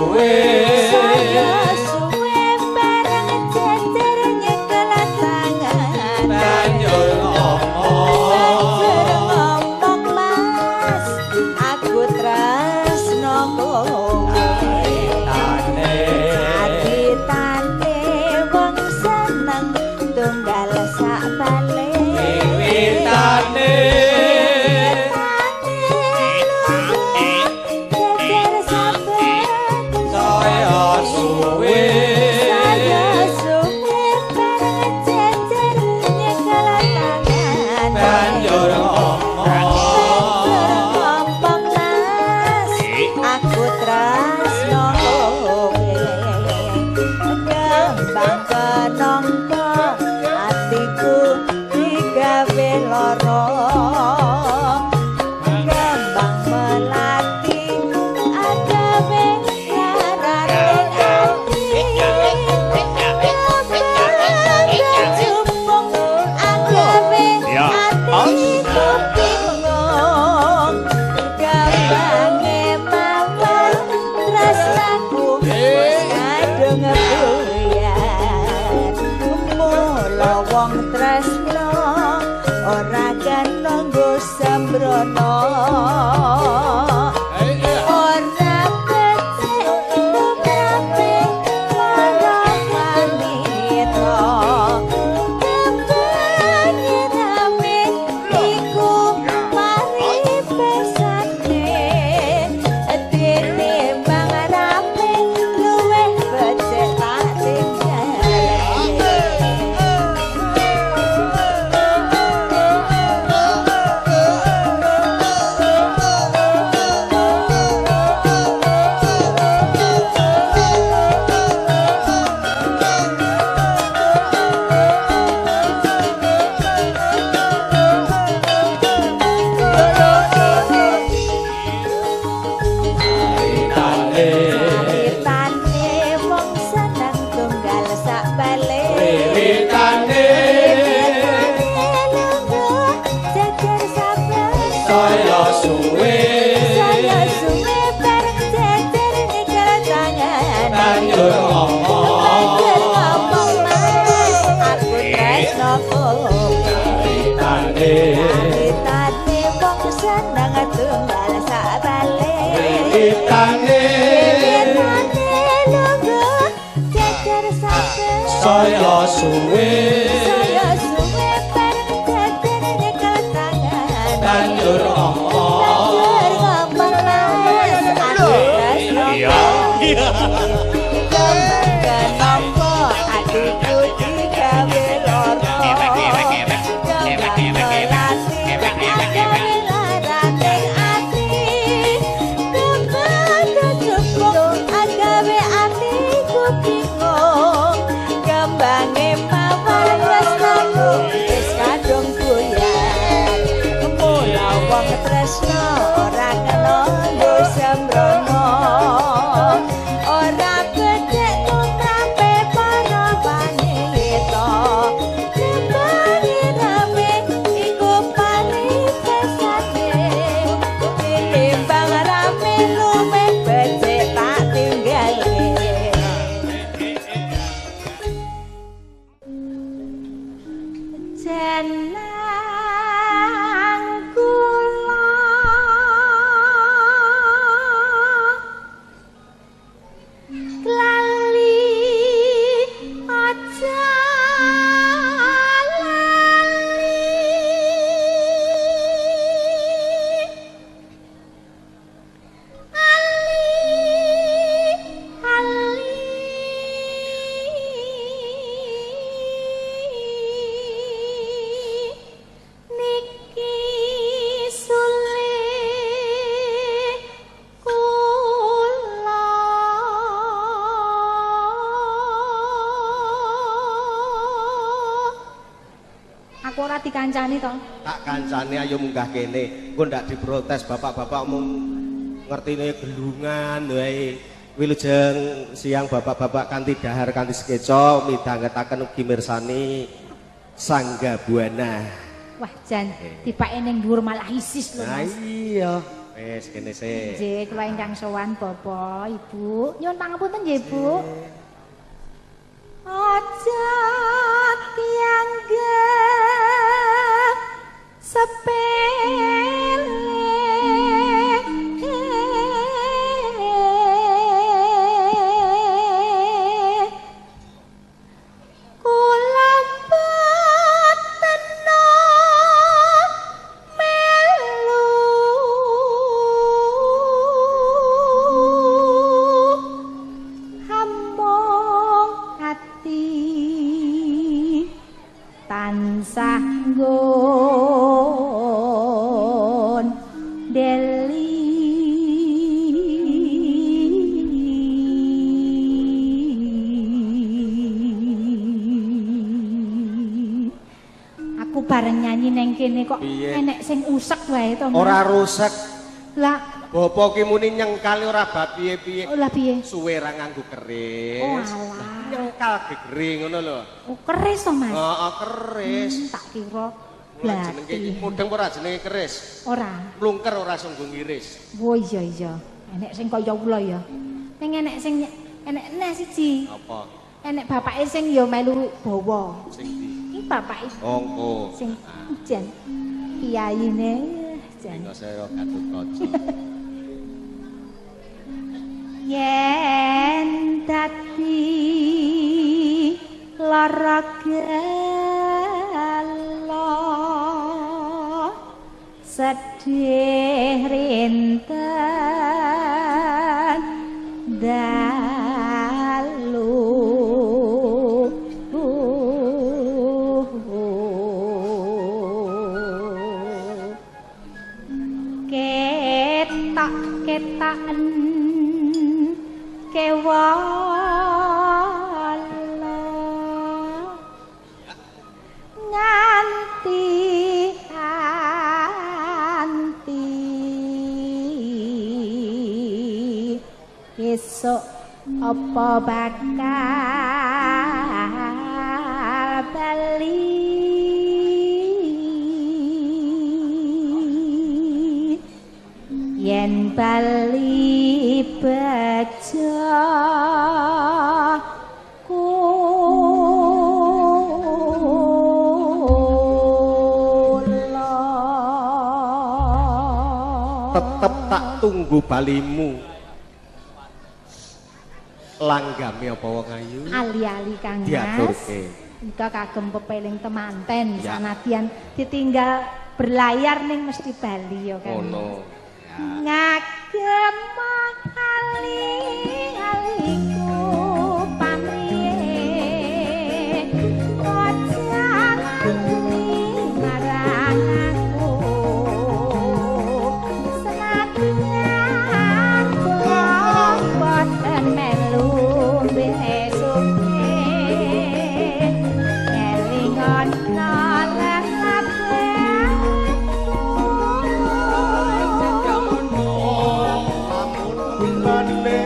suwe. Saya suwe bareng jejer nyekel tangan. Banjur ngomong. Banjur ngomong Mas, aku tresno kowe. Caritane. Caritane wong seneng tunggal sak bale. Wiwitane. Jejer saben Saya suwe. Saya suwe bareng jejer nyekel tangan. Banjur ngomong. Banjur ngomong Mas, aku tresno kowe. Kembang kenangka atiku digawe lara. Kembang melati agawe larane ati. Kembang kecubung agawe atiku bingung. Kembange mawar tresnaku wis kadung buyar. Mula wong tresno ora kena nggo sembrono. Ora becik tumrape para wanita. Kembange rame iku paribasane. Tinimbang rame luwih becik tak tinggalke. Caritane. Caritane wong seneng tunggal sak bale. Wiwitane. Lungguh jejer saben. Saya suwe. Saya suwe bareng jejer nyekel tangan. Banjur ngomong. Banjur ngomong Mas, aku tresno kowe. Caritane. Caritane wong seneng tunggal sak bale. Wiwitane. Wiwitane lungguh jejer saben. Saya suwe. Saya suwe bareng jejer nyekel tangan. Banjur ngomong. Banjur ngomong Mas, aku tresno kowe. Kembang kenapa atiku digawe lara. Kembang melati agawe larane ati. Kembang kecubung agawe atiku bingung. Kembange mawar tresnaku wis kadung buyar. Mula wong tresno ora kena nggo sembrono. Ora becik tumrape para wanita. Kembange rame iku paribasane. Tinimbang rame luwih becik tak tinggalke. Jenang kula lali aja lali. Ali ali niki sule kula. Aku ora dikancani to. Tak kancane ayo munggah kene. Engko ndak diprotes bapak-bapak mung ngertine gelungan wae. Wilujeng siang bapak-bapak kanthi dahar kanthi sekeca midhangetaken ugi mirsani Sangga Buana. Wah jan, tibake ning dhuwur malah isis lho Nah Mas. iya. Wis kene sik. Nggih, kula ingkang sowan Bapak, Ibu. Nyuwun pangapunten nggih, Bu. Aja dianggep sepele. Kula boten melu hamong ati tansah nggon deli. Aku bareng nyanyi neng kene kok enek sing usek wae to. Ora rusak. Lah Bapak ki muni nyengkal ora bab piye-piye. Lah piye? Suwe ra nganggo keris. Oh alah. Nyengkal gegere ngono lho. Oh keris to, Mas? Heeh, keris. Tak kira jenenge iki mudeng ora jenenge keris. Ora. Mlungker ora sungguh ngiris. Oh iya iya. Enek sing kaya kula ya. Ning enek sing enek neh siji. Apa? Enek bapake sing ya melu bawa. Sing ndi? Iki bapake. Ongko. Sing jan piyayine jan. Saya Gatotkaca. Yen dadi lara gelo sedih rinten dalu ketak ketaken kewala nganti anti esuk apa bakal bali yen bali bejo kula tetep tak tunggu balimu. Langgame apa wong ayu? Ali-ali Kang Mas. Diaturke. Nika kagem pepeling temanten sanadyan ditinggal berlayar ning mesti bali ya Kang. Ngono. Ngagem ali-aliku pamrih aja lali marang aku senadyan kula boten melu besuke elingon lan lamun bane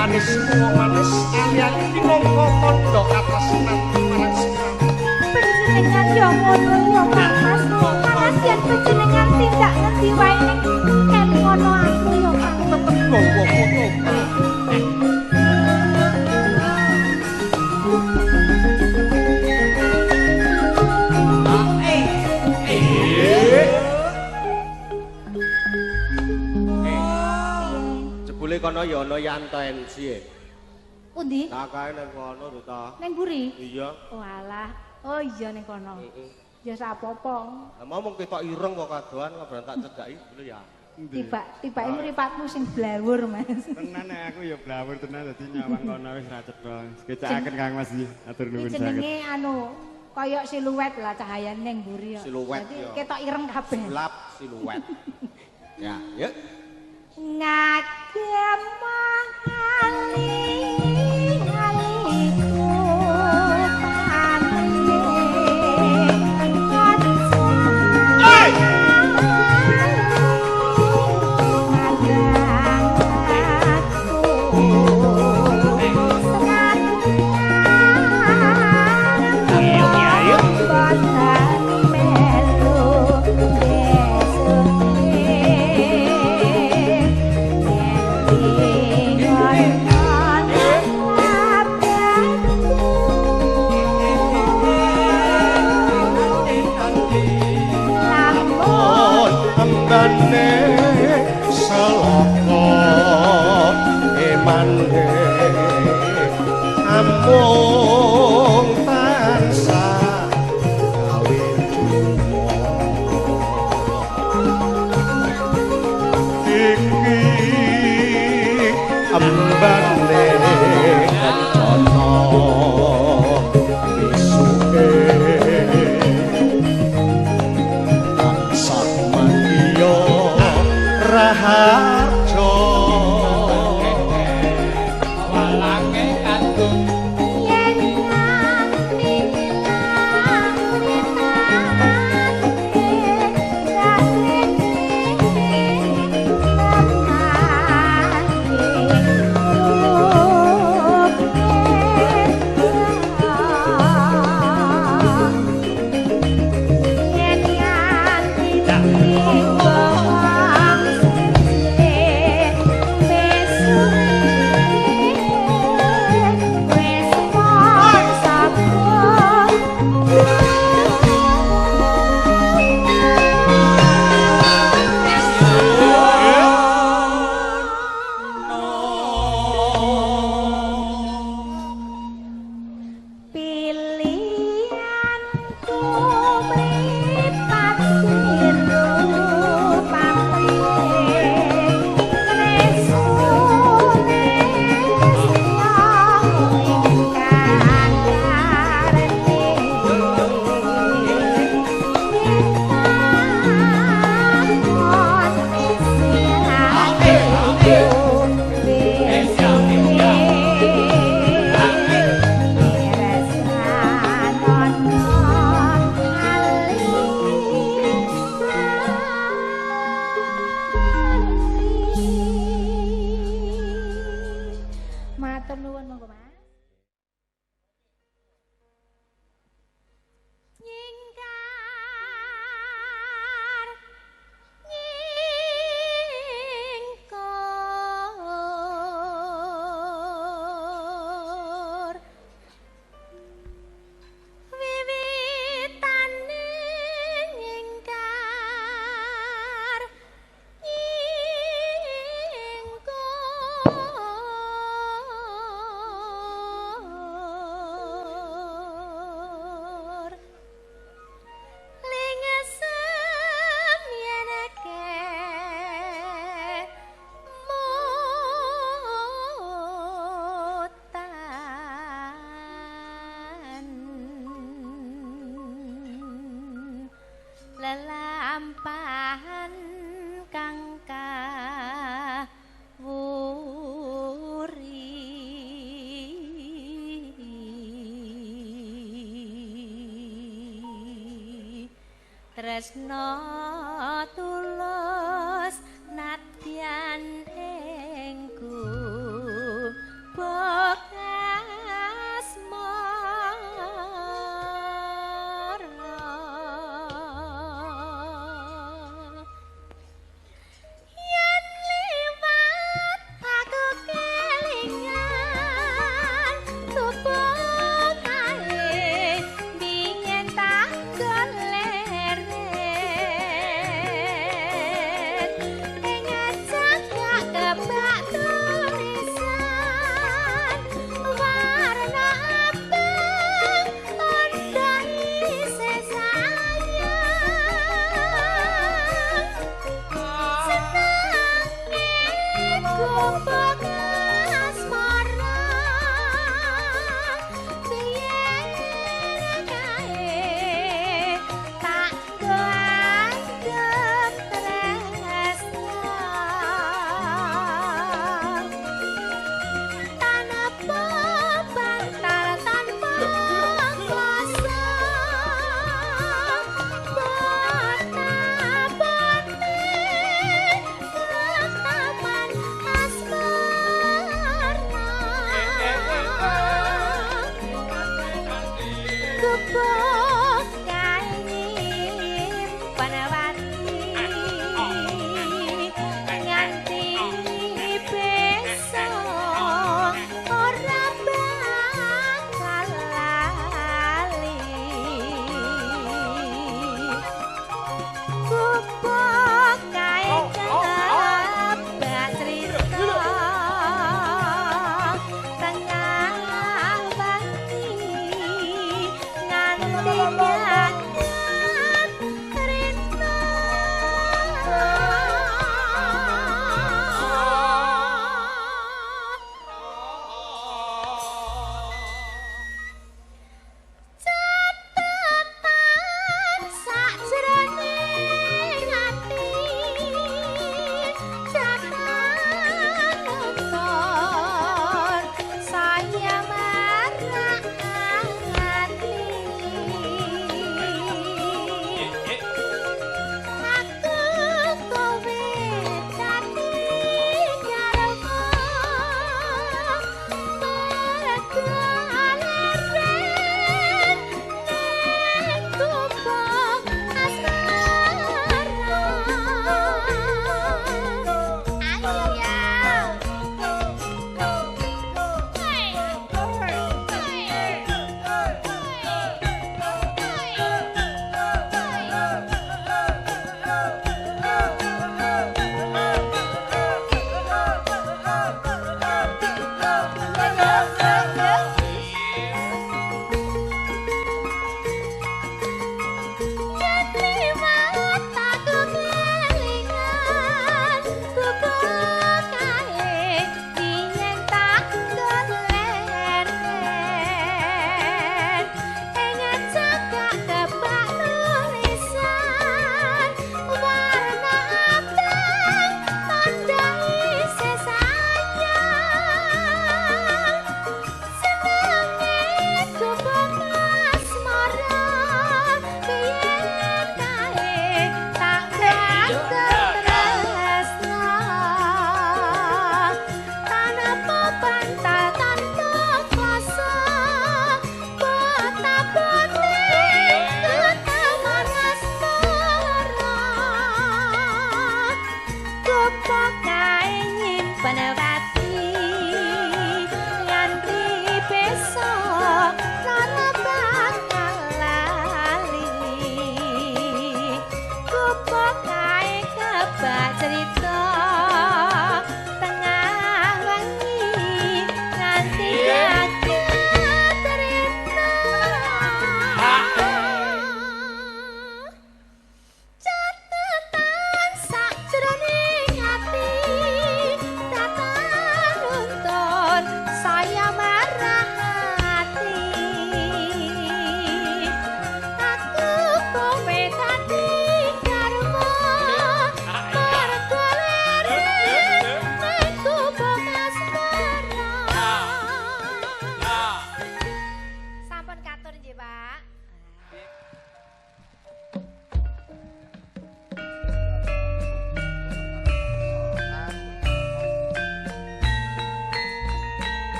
Manis tuwa manis ali-ali minangka tandha katresnan marang sliramu. Panjenengan yo ngono yo Kang Mas. Panasian panjenengan tindak ngendi wae ning kelingono aku yo Kang. Aku tetep nggawa foto. Jebule kono ya ana Yanto MC e. Pundi? Lah kae nang kono lho ta. Ning mburi? Iya. Walah. Oh iya ning kono. Heeh. Ya sapopo. Lah mau mung ketok ireng kok kadoan kok tak cedhaki lho ya. Tiba-tibake mripatmu sing blawur, Mas. Tenan aku ya blawur tenan dadi nyawang kono wis ra cetha. Sekecakaken Kang Mas iki. Atur nuwun Iki sanget. jenenge anu kaya siluet lah cahayane ning mburi ya. Siluet Dadi ya. ketok ireng kabeh. Sulap siluet. Ya, yuk. Ngagem ali aliku Ambane seloko emane amung tansah gawe cuwa iki ambane kencana besuke tansah mandiya raharja Walange kandung Yen nganti ilang Pilihanku mripat biru pamrih Kresune ingkang karene Matur nuwun monggo Mas. Nyingkar nyingkur wiwitane nyingkar nyingkur Lingesem yeneke mutan lelampahan kang kawuri Tresno tulus nadyan ing Gubuk asmara biyen kae tak nggo andhep tresna tanpa bantal tanpa kloso bota-boti taman asmara.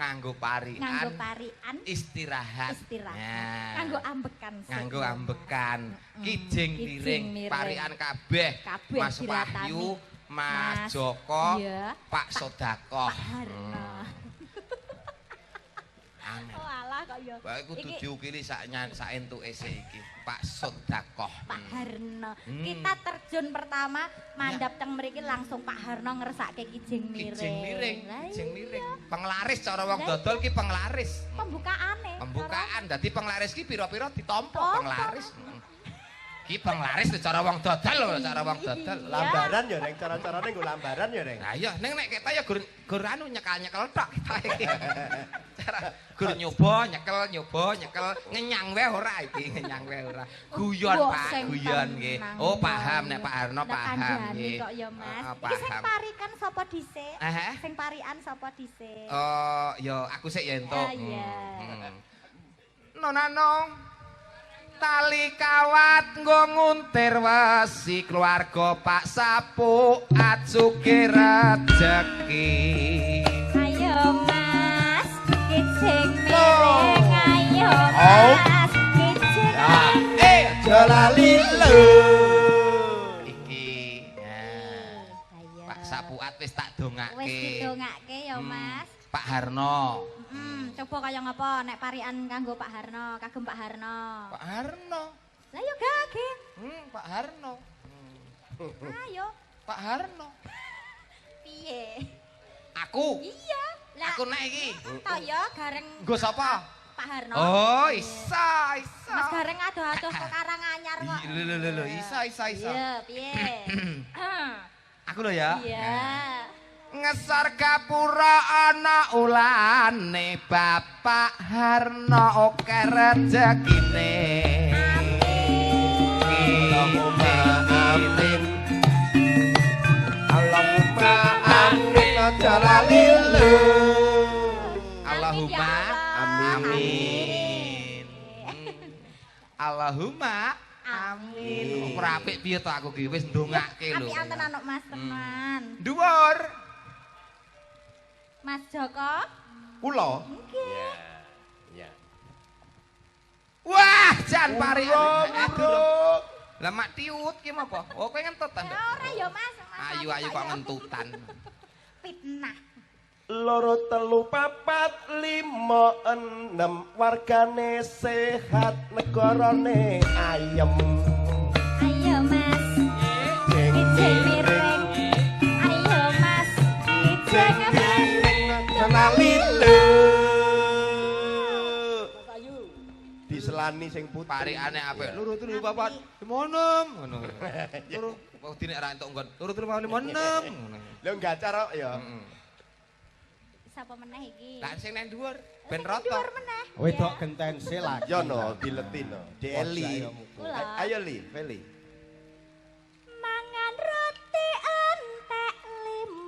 Nganggo parikan. Nganggo parikan. Istirahat. Istirahat. Nah. Nganggo ambekan sik. Nganggo ambekan. Kijing Kijing miring, miring. Parikan kabeh. Kabeh Mas diratani. Wahyu, Mas Mas, Joko, iya. Pak Sodakoh. Pak Harno. Angel. Oh alah kok ya. Wae kudu Iki diukili sak sak entuke sik iki. Pak Sodakoh. Pak Harno. Hmm. Kita terjun pertama mandap teng mriki langsung Pak Harno ngersake kijing miring. Kijing miring, Lah kijing iya. miring. Penglaris cara wong Lah dodol ki penglaris. Pembukaane. Pembukaan. Dadi penglaris ki pira-pira ditampa Tampa. Penglaris. Ki penglaris lho cara wong dodol lho, cara wong dodol. Iya. Lambaran ya, Reng. Cara-carane nggo lambaran ya, Reng. Lah iya, ning nek kita ya gur gur anu nyekel-nyekel tok kita iki. Cara gur nyoba nyekel nyoba nyekel ngenyang wae ora iki, ngenyang wae ora. Guyon Mbok Pak, sing guyon nggih. tenang Oh paham nek wae. Pak Harno Lah paham kandhane nggih. kok ya Mas. Heeh, Iki sing paham. parikan sapa dhisik? Eh? Sing parikan sapa dhisik? Oh, ya aku sik ya entuk. Ah, iya. Nonano tali kawat nggo nguntir wesi keluarga Pak Sapu acuke rejeki. Ayo Mas, kijing miring ayo Oh. Mas, kijing Ya. miring. Eh, Aja lali lho. Iki. Nah, Ayo. Pak Sapuat wis tak dongake. Wis didongake ya Mas. Pak Harno. Coba kaya ngapa nek parikan kanggo Pak Harno, kagem Pak Harno. Pak Harno. Lah yo gage. Pak Harno. Ayo, Pak Harno. piye? Aku. Iya. Lah Aku nek iki. to ya gareng Nggo sapa? Pak Harno. Oh, isa, isa. Mas Gareng adoh-adoh kok Karanganyar kok. Iya, lho, lho, lho, isa, isa, isa. Iya, piye? Aku lho ya. Iya. Ngesor gapura ana ulane Bapak Harno oke rezekine. Allahumma amin. Allahumma amin. Aja lali lho. Allahumma Amin. amin. Allahumma amin. Ora apik piye to aku ki wis ndongake lho. Apian tenan kok Mas tenan. Dhuwur. Mas Joko. Kula. Nggih. Ya. Ya. Wah, jan pari. Urung. Lah mak tiut ki apa? Oh, kowe ngentutan. Ya ora ya Mas. Mas Ayu-ayu aku kok ya. ngentutan. Fitnah. 2 3 4 5 6 wargane sehat negarane ayem. Ayo Mas. Kijing miring. Ayo Mas. Kijing miring. Kenali lho. Diselani sing putih. Parikane apik. 2 3 4 5 6 ngono. Loro wedi nek ra entuk nggon. 2 3 4 5 6 ngono. Lho gacar kok ya. Heeh. Sapa meneh iki? Lah sing nang dhuwur ben Sing rata. dhuwur meneh. Wedok gentense lagi. Ya no dileti no. Dieli. Kula. Ayo Li, Feli. Mangan roti entek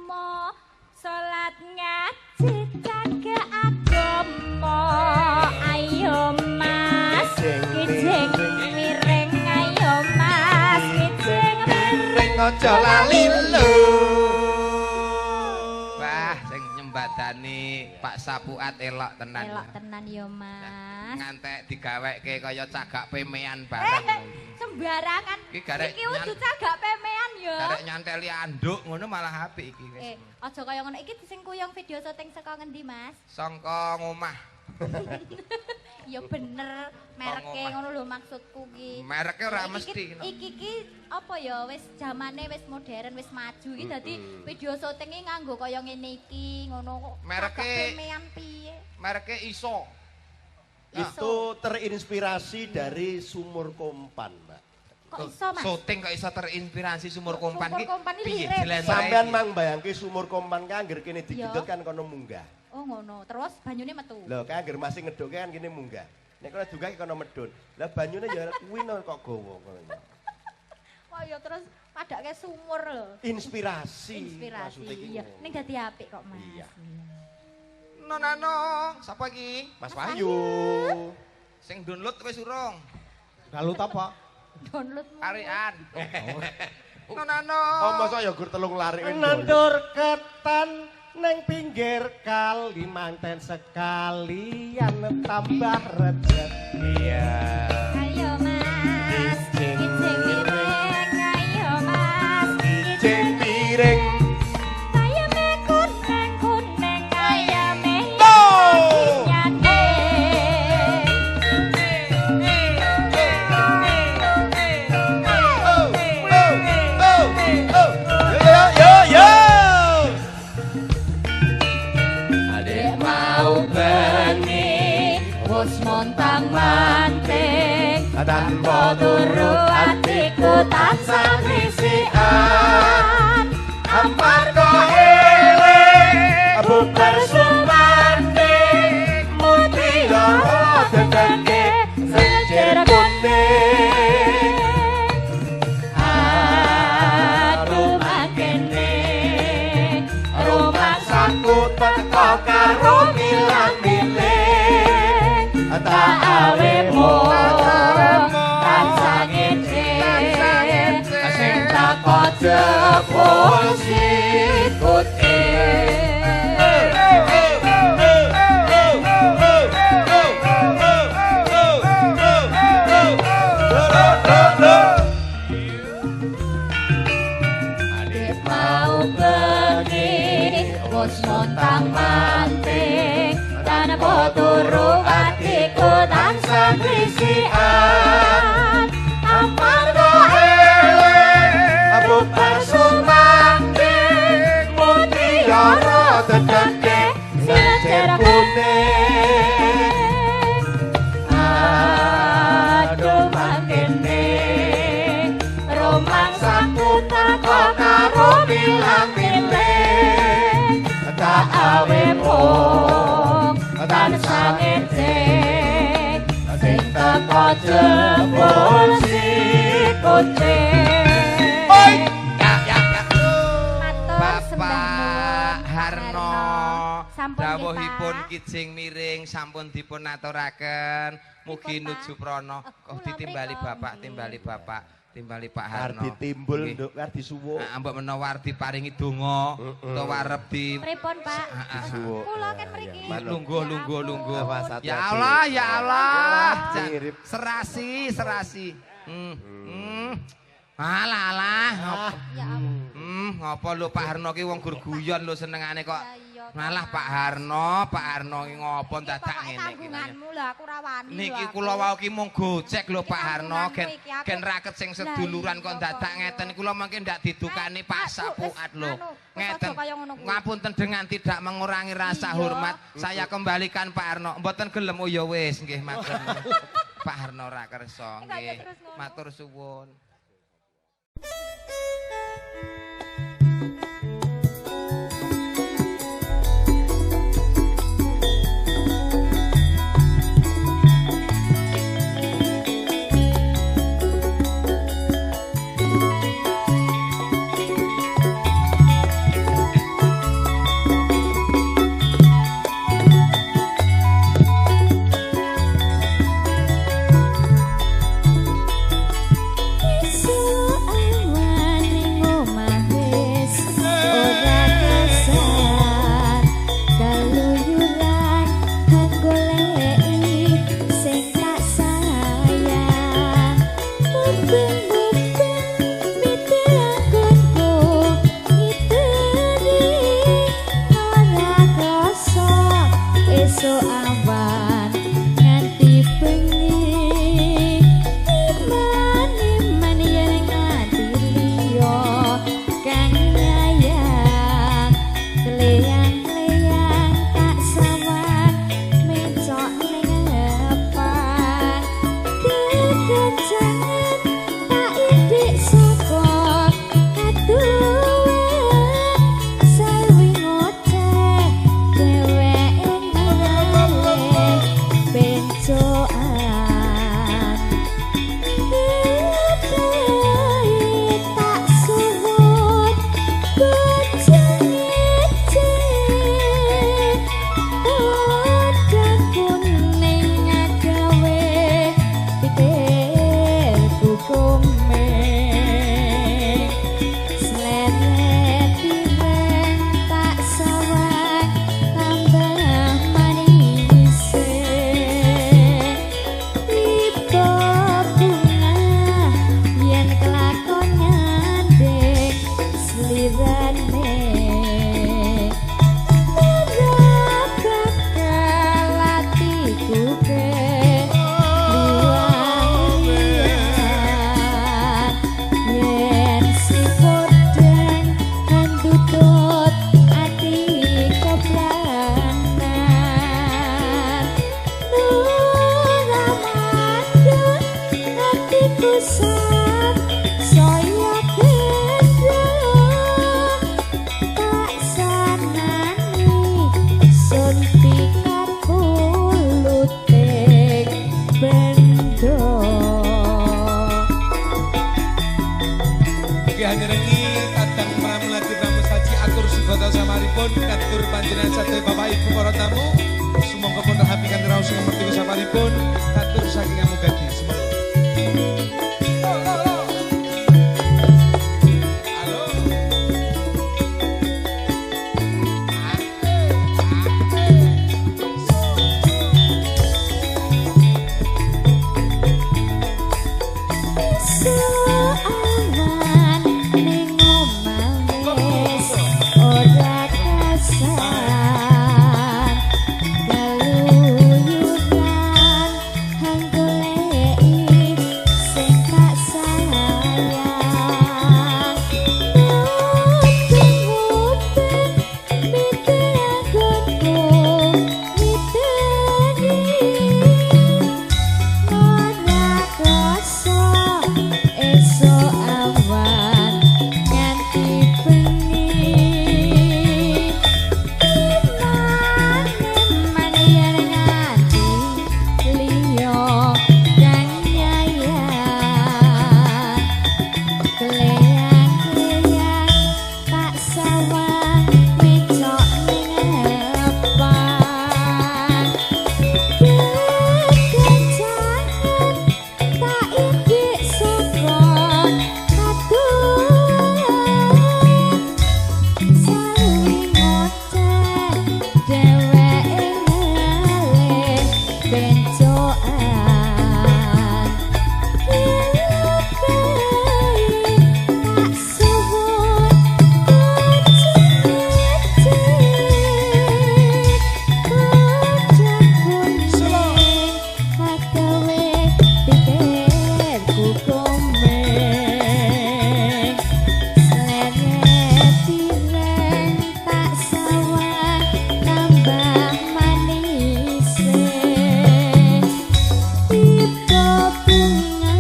5, salat ngaji jaga agama. Ayo Mas, kijing miring ayo Mas, kijing miring. Aja lali lho. Wah, sing nyembadani Pak Sapuat elok tenan. Elok tenan yo Mas. Ngantek digaweke kaya cagak pemean barang. Sembarangan. Iki garek Iki udu cagak pemean yo. Garek nyanteli anduk ngono malah apik iki wis. Aja kaya ngono. Iki sing kuyong video syuting saka ngendi Mas? Sangka ngomah. Ya bener mereke omah. ngono lho maksudku ki. Mereke ora Iki mesti. Iki ki apa ya wis zamane wis modern wis maju iki dadi video syutinge nganggo kaya ngene iki ngono kok. Mereke- pemean piye? Mereke iso. Itu terinspirasi dari sumur kompan, Mbak. Kok iso Mas? Syuting kok iso terinspirasi sumur kompan Sumur ki. Kompan iki Piye lirik. jlentreh Sampean iki? mang bayangke sumur kompan ka angger kene digedhot Ya. kan kono munggah. Oh ngono. Terus banyune metu. Lho, ka angger masih ngedhoke kan kene munggah. Nek kono juga kono medhun. Lah banyune ya kuwi no kok gowo kono. Wah ya terus padake sumur lho. Inspirasi. Inspirasi. maksudnya iki Iya, ngono. ning dadi apik kok Mas. Iya. Nonano, sapa iki? Mas Wahyu. Sing download wis urung. Lalu apa? Download. Arian. Nonano. Oh, masa ya gur telung larik wis Nandur ketan neng pinggir kali manten sekalian tambah rejeki. Iya. Ayo Mas, Kijing kijing miring, ayo Mas, Kijing piring. Ayame kuning kuning, ayame Oh! nyane. Oh, oh, oh, oh. Yo yo yo. Adek mau bengi wis montang manting Tanpa turu atiku tansah risikan Amarga eling bubar sumanding mutiara dedeke sejer kuning. Aduh makene Rumangsaku teko karo milang-miling tak awe mung tansah ngece sing teko jebul sikute. Adek mau bengi wis montang manting tanpa turu atiku tansah risikan Amarga eling bubar sumanding mutiara dedeke sejer kuning. Aduh mangkene rumangsaku teko karo milang-miling Tak awe mung tansah ngece sing teko jebul sikute. Oi! Ya ya ya. Matur sembah Bapak nuwun, Harno, Sampun nggih, dawuhipun Pak. kijing miring sampun dipun aturaken. Mugi Pripun, Pak? nuju prana. Oh, Oh, kula ditimbali mriko. Bapak, timbali Bapak, timbali Pak Harno. Ardi timbul Nggih. nduk ardi suwuk. Nah, mbok menawa arep diparingi donga utawa arep di Pripun, Pak? Disuwuk. Kula kan mriki. lungguh lungguh lungguh. Awas, hati-hati. Ya Allah, ya Allah. Mirip. Serasi, serasi. Hmm. Hmm. Alah alah. Ngopo? Ya ampun. Ngopo lho Pak Harno ki wong gur guyon lho senengane kok. Ya iya, Malah Mas. Pak Harno, Pak Harno ki ngopo Iki dadak pokoke ngene iki. tanggunganmu lho, aku ra wani lho Niki aku. kula wau ki mung gojek lho Iki Pak Harno, tanggunganmu gen iki, aku. gen raket sing Lah seduluran iya, kok dadak kok. ngeten kula mangke ndak didukani Pak Pak, Bu, Sapuat wis, lho. anu, wis Ngeten. aja kaya ngono kuwi. Ngapunten dengan tidak mengurangi rasa Iya. hormat, saya kembalikan Pak Harno. Mboten gelem oh ya wis nggih matur. Pak Harno ra kersa Kok ya nggih. terus ngono. Matur suwun. Esuk awan ning omah wis ora kesar keluyuran goleki sing tak sayang mubeng-mubeng mite anggonku ngiteri ora krasa esuk awan nganti bengi iman-iman yen nganti liya kang nyayang kleyang-kleyang tak sawang mencok ning ngepang kekencangan tak ide Ugi hanyerengi kadang pramulati pramusaji atur sugata samaripun katur panjenengan sadaya Bapak Ibu para tamu. Sumangga pun rahapi kanthi raos ing merti samaripun katur saking amugati. Sumangga. Halo. Awan ning omah wis ora kasan keluyuran hanggoleki sing tak sayang mubeng-mubeng miteanggonku miteni ora krasa esuk awan nganti bengi eman-eman yen nganti liya kang nyayang kleyang-kleyang tak sawang mecok ning epan kekencangan tak indik saka kaduan sawi ngoceh dheweke ngalih bencokan Ilpe tak suwun kucing kocak kuning agawe pikirku komeng sleret ireng tak sawang tambah manise tipe bunga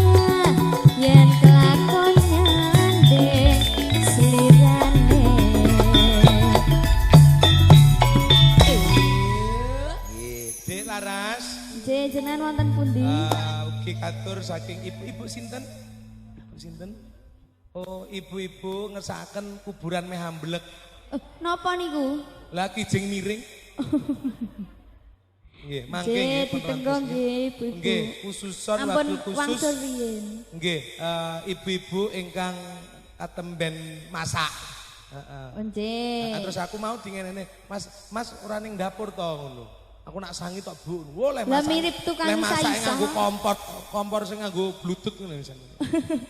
yen kelakon nyanding slirane. Dek Laras. Nggih, jenengan wonten pundi? Ugi katur saking ibu-ibu sinten? Ibu sinten? Oh, ibu-ibu ngersakaken kuburan meh amblek. Napa niku? Lah kijing miring. Nggih, mangke Nggih, nggih pun ditenggo rantos, nggih ibu-ibu. Nggih, khususon Ampun wabil khusus. wangsul riyin. Nggih, ibu-ibu ingkang katemben masak. Heeh. Oh, nggih. Nah, terus aku mau dingenene, Mas, Mas ora ning dapur to ngono. Aku nak sangi tok, Bu. Wo leh Lah masak. mirip tukang Leh masake isa-isa. nganggo kompor, kompor sing nganggo bluetooth ngono misalnya.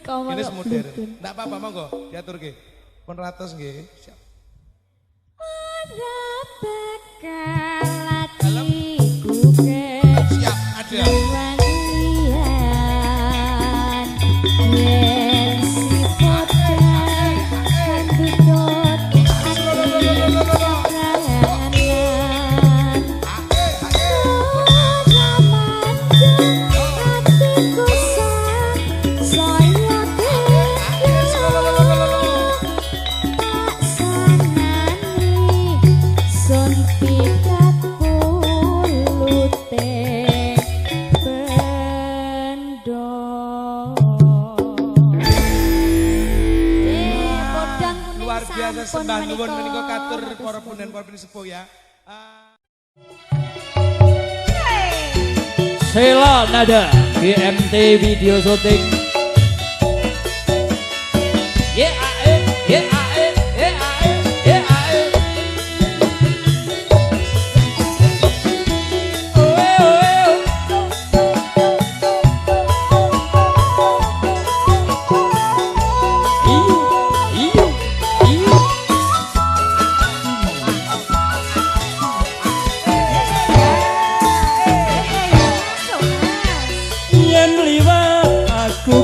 Kompor Ini kok modern. bluetooth. Ndak apa-apa monggo diaturke. Pun ratus nggih. Siap. Ora bakal atiku Siap, ada. kewangian yen sifate kandutut ati kapranan ora manjing atiku saya tak sanani sun pikat pulute bendo. Podang kuning Luar biasa sampun sembah nuwun menika katur Matur para suwun. punden para pinisepuh ya. Sela Nada GMT Video Shooting. Y A E Y A E Y A E Y A E. Oe oe oe. Iu iu iu. Yen liwat aku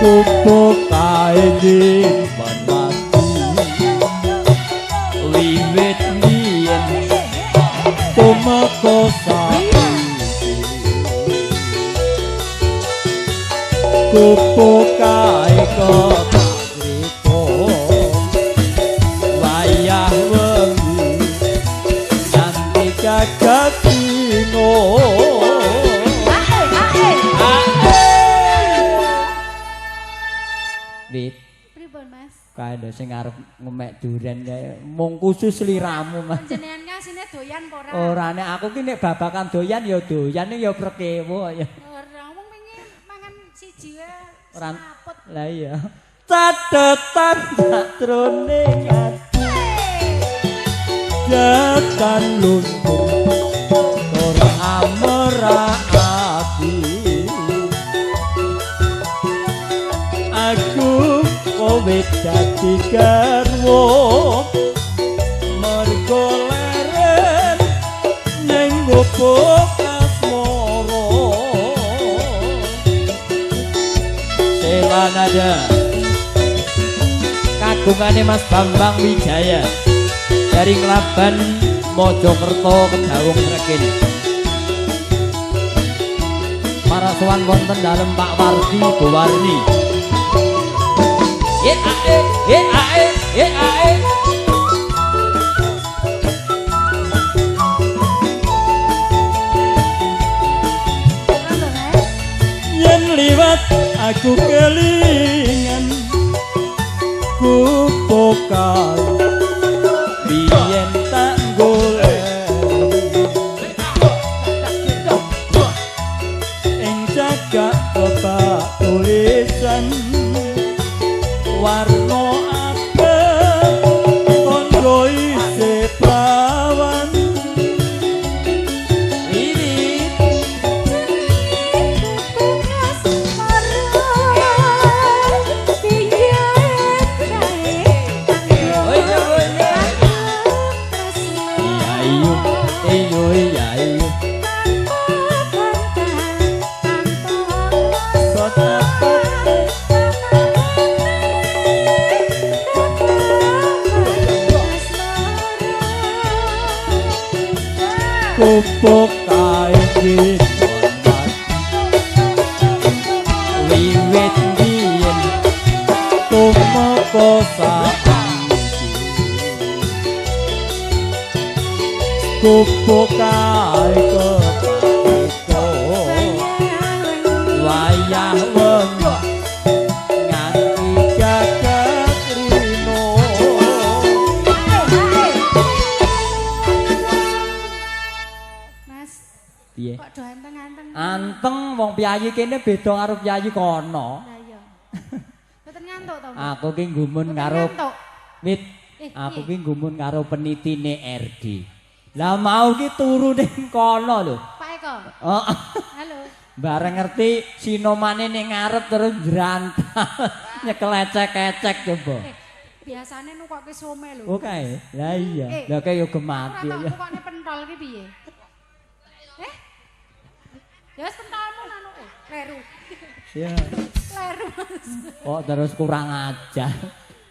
Kupu kae nyimpen ati wiwit biyen tumeka saiki kupu kae kok wayah wengi nganti gagat dino. Wit. Pripun, Mas? Kae lho sing arep ngemek duren kae mung khusus sliramu, Mas. Panjenengan ngasine doyan apa ora? Ora nek aku ki nek babakan doyan ya doyan ya prekewo ya. Ora wong pengen mangan siji wae Ora. semaput. Lah iya. Catetan sakjroning ati. Jatan luntur tur amerati. Aku kowe dadi garwa mergo leren ning gubuk asmara. Selanada kagungane Mas Bambang Wijaya dari Nglaban Mojokerto Kedawung Sregin. Para sowan wonten dalem Pak Wardi Bu Warni. Ye ae ye ae ye ae. Ora lho, Mas. Yen liwat aku kelingan kupokan biyen tak golek ing cagak kotak tulisan warna abang tondo isih prawan. Wiwit iya iyo iya iyo Kupu kae wiwit biyen tumeka saiki kupu kae kepatiko wayah wengi nganti gagat rino. Mas, Piye? kok do anteng-anteng? Anteng wong piyayi kene beda karo piyayi kono. Lah iya. Mboten ngantuk to, Mas? Aku ki gumun Mboten karo ngantuk. Wit, Eh, aku piye? ki gumun karo penitine RD. Lah mau ki turu ning kono lho. Pak Eko. Oh, Halo. bareng ngerti sinomane ning ngarep terus njrantal nyekel ecek-ecek coba. Eh, biasane nukokke some lho. Oh kae. Lah iya. Eh, Lah kae yo Ora gemati tak ya. nukokne pentol ki piye? Eh? Ya wis pentolmu nanuke. Kleru. Ya. Kleru, Mas. Kok terus kurang ajar.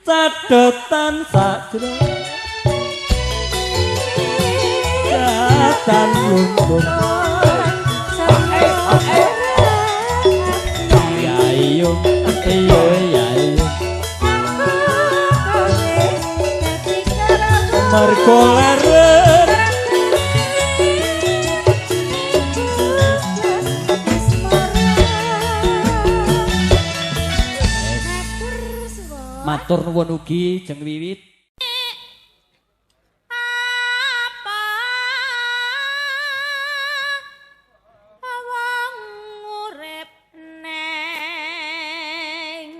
Catetan sajro. Catatan luntur. Ya iyo, iyo ya iyo. Mergo leren matur nuwun ugi jeng Wiwit. Apa wong urip neng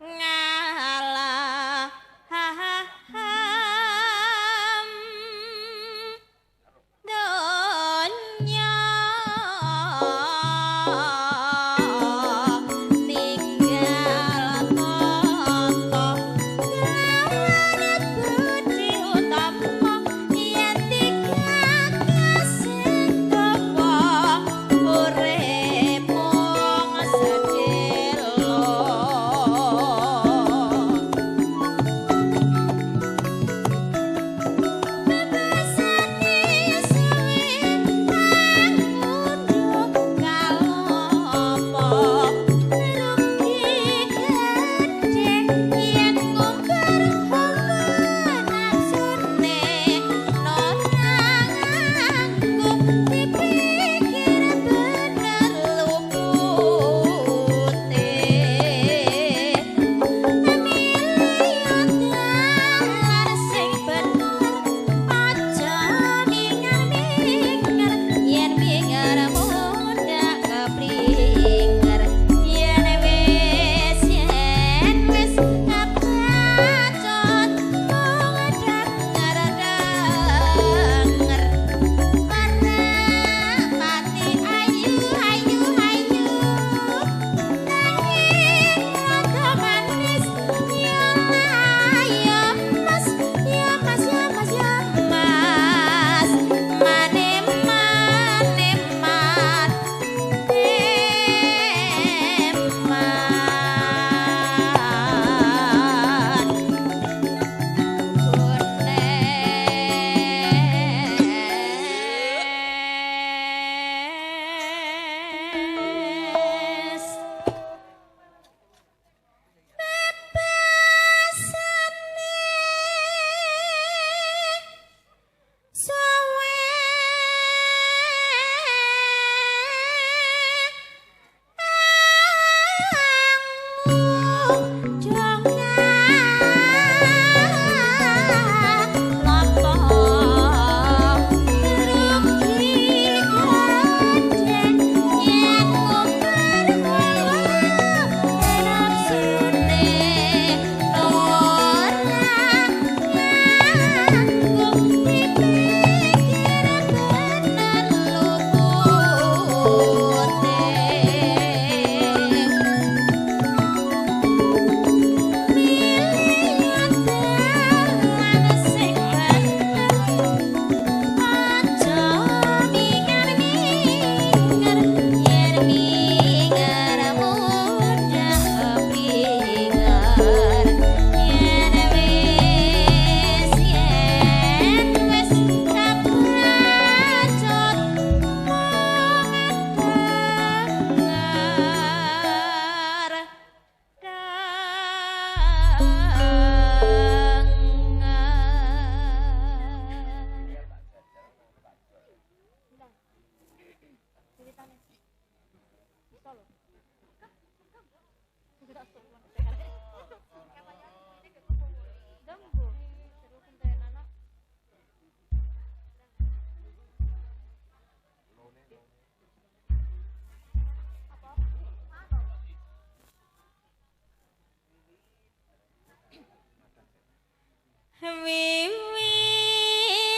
ngalah donya tinggal.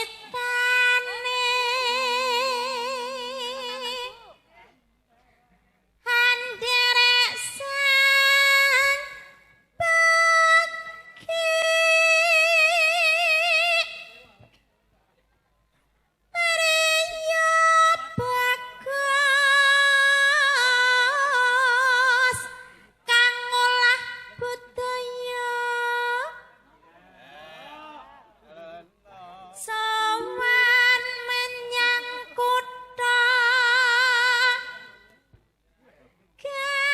Wiwitane anderek sang pagi Priya bagus kang ngolah budaya sowan menyang kutha gedhe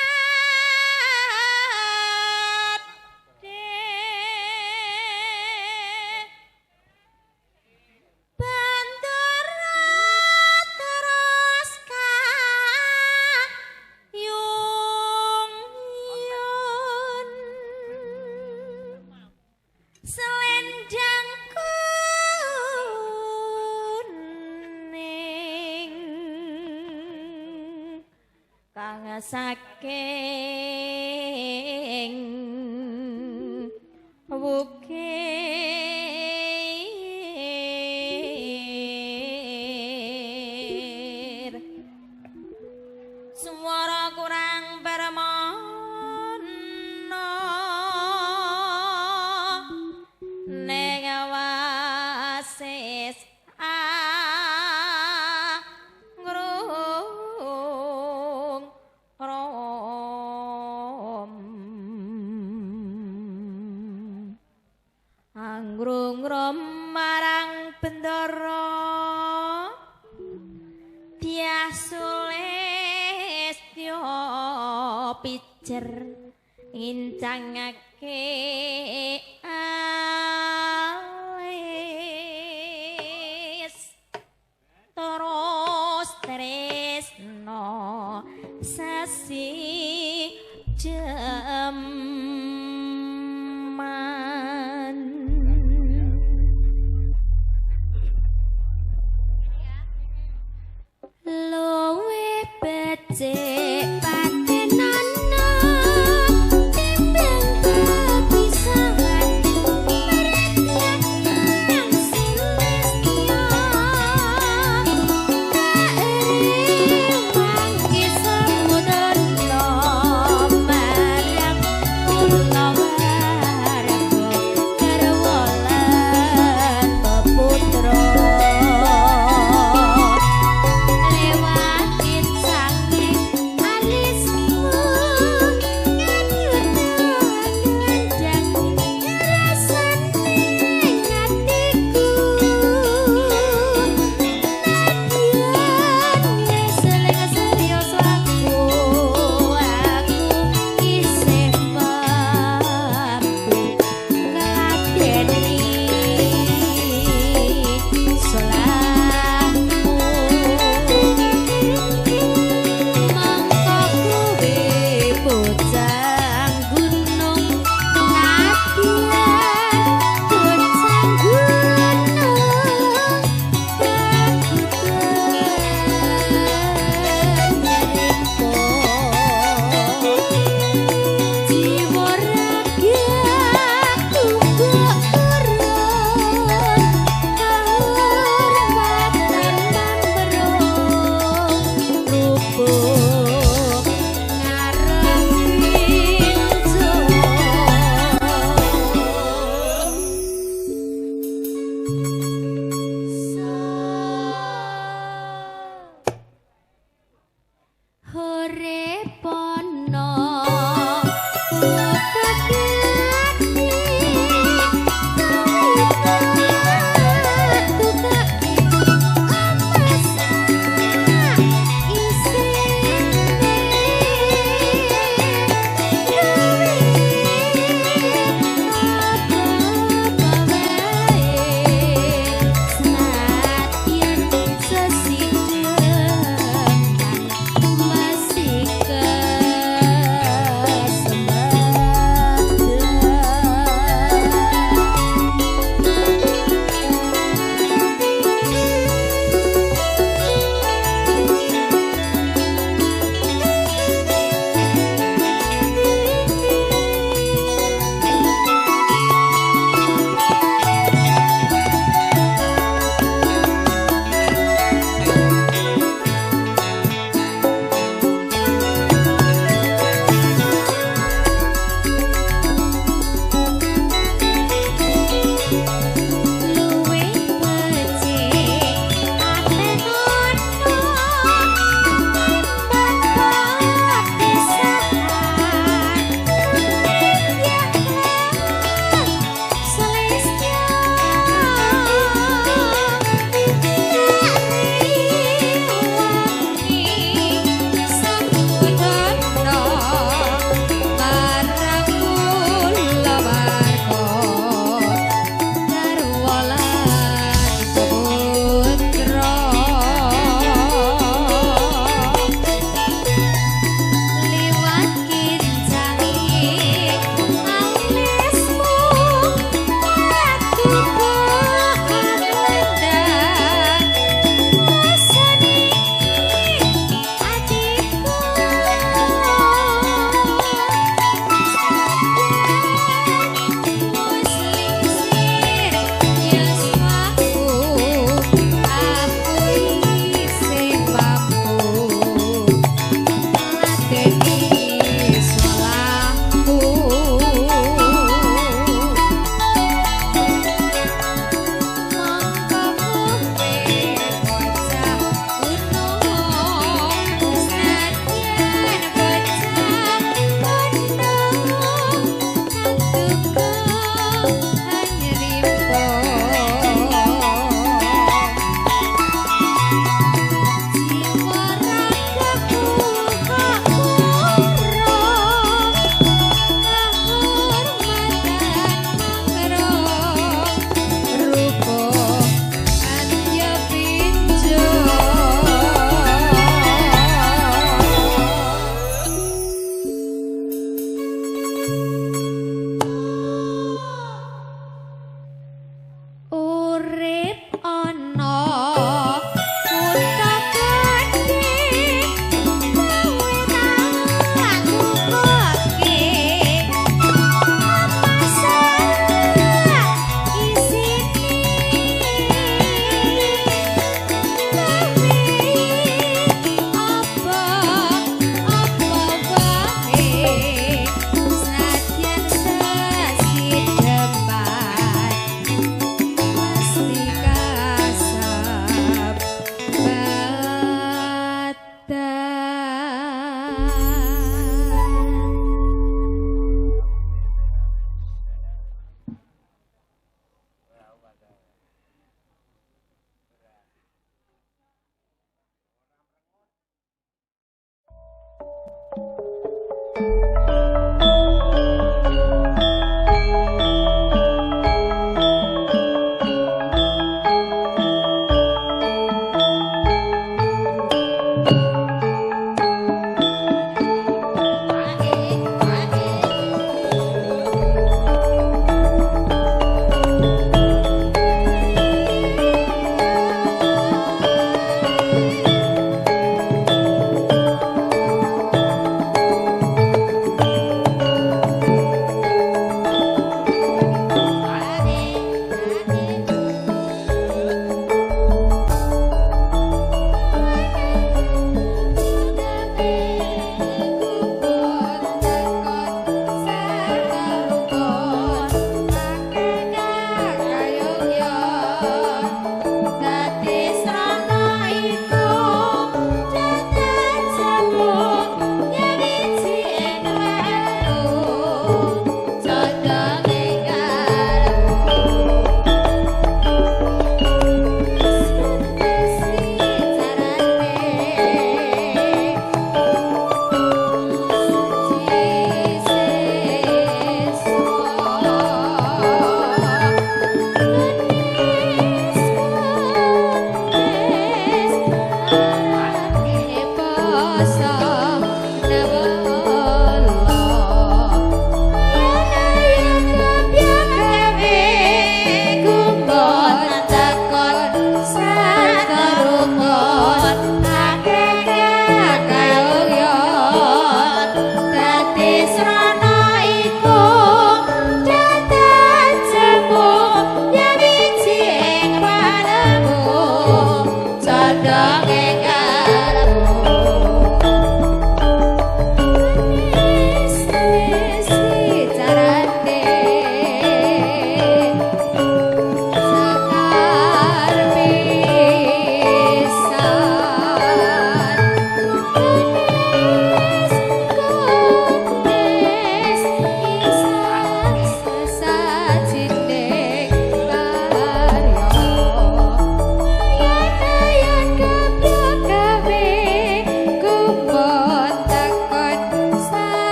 Bandara terus kayung yun selendang kuning kang saking wukir swara kurang permono ning wasis angrung rom anggrung rom marang bendara Dyah Sulistya pijer ngincangake alis terus tresno sasi jeman. Luwe becik patenana timbang kepisahan meretyan nang Sulistya mangke samudana marang kula warga garwa lan peputra lewatin saking alismu ngadang rasane atiku nadyan seling serius aku aku isih mampu ngladeni salahmu mongko kuwi bocah gunung nadyan bocah gunung kakutan nyerempo jiwa raga tumbuk turun kahormatan mambrung rubung ngarep pintu. Horepono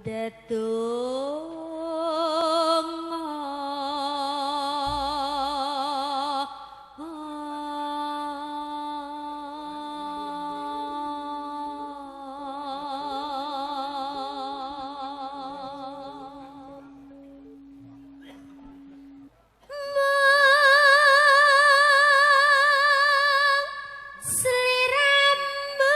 Ndedonga. Sliramu.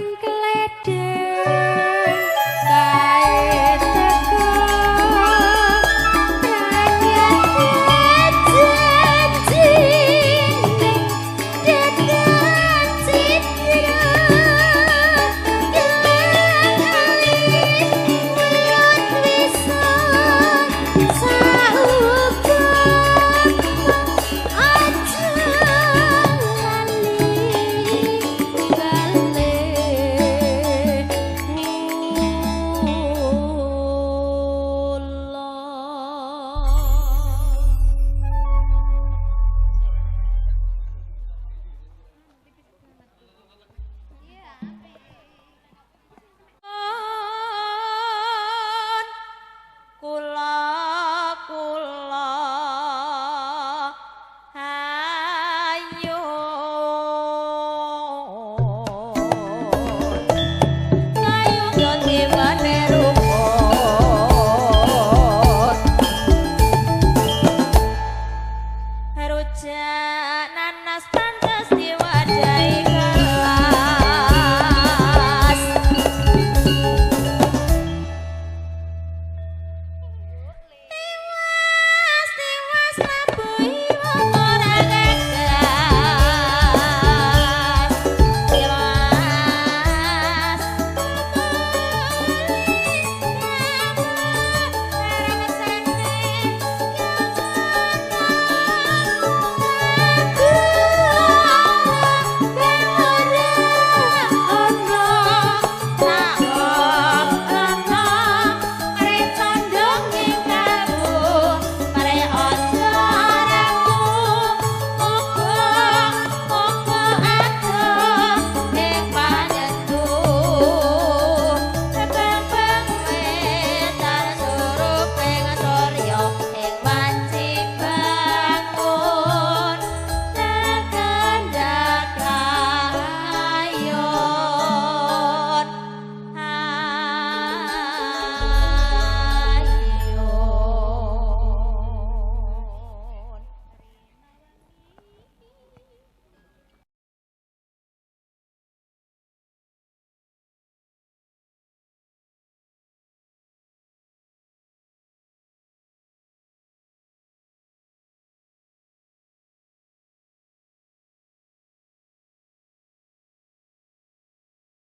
Ing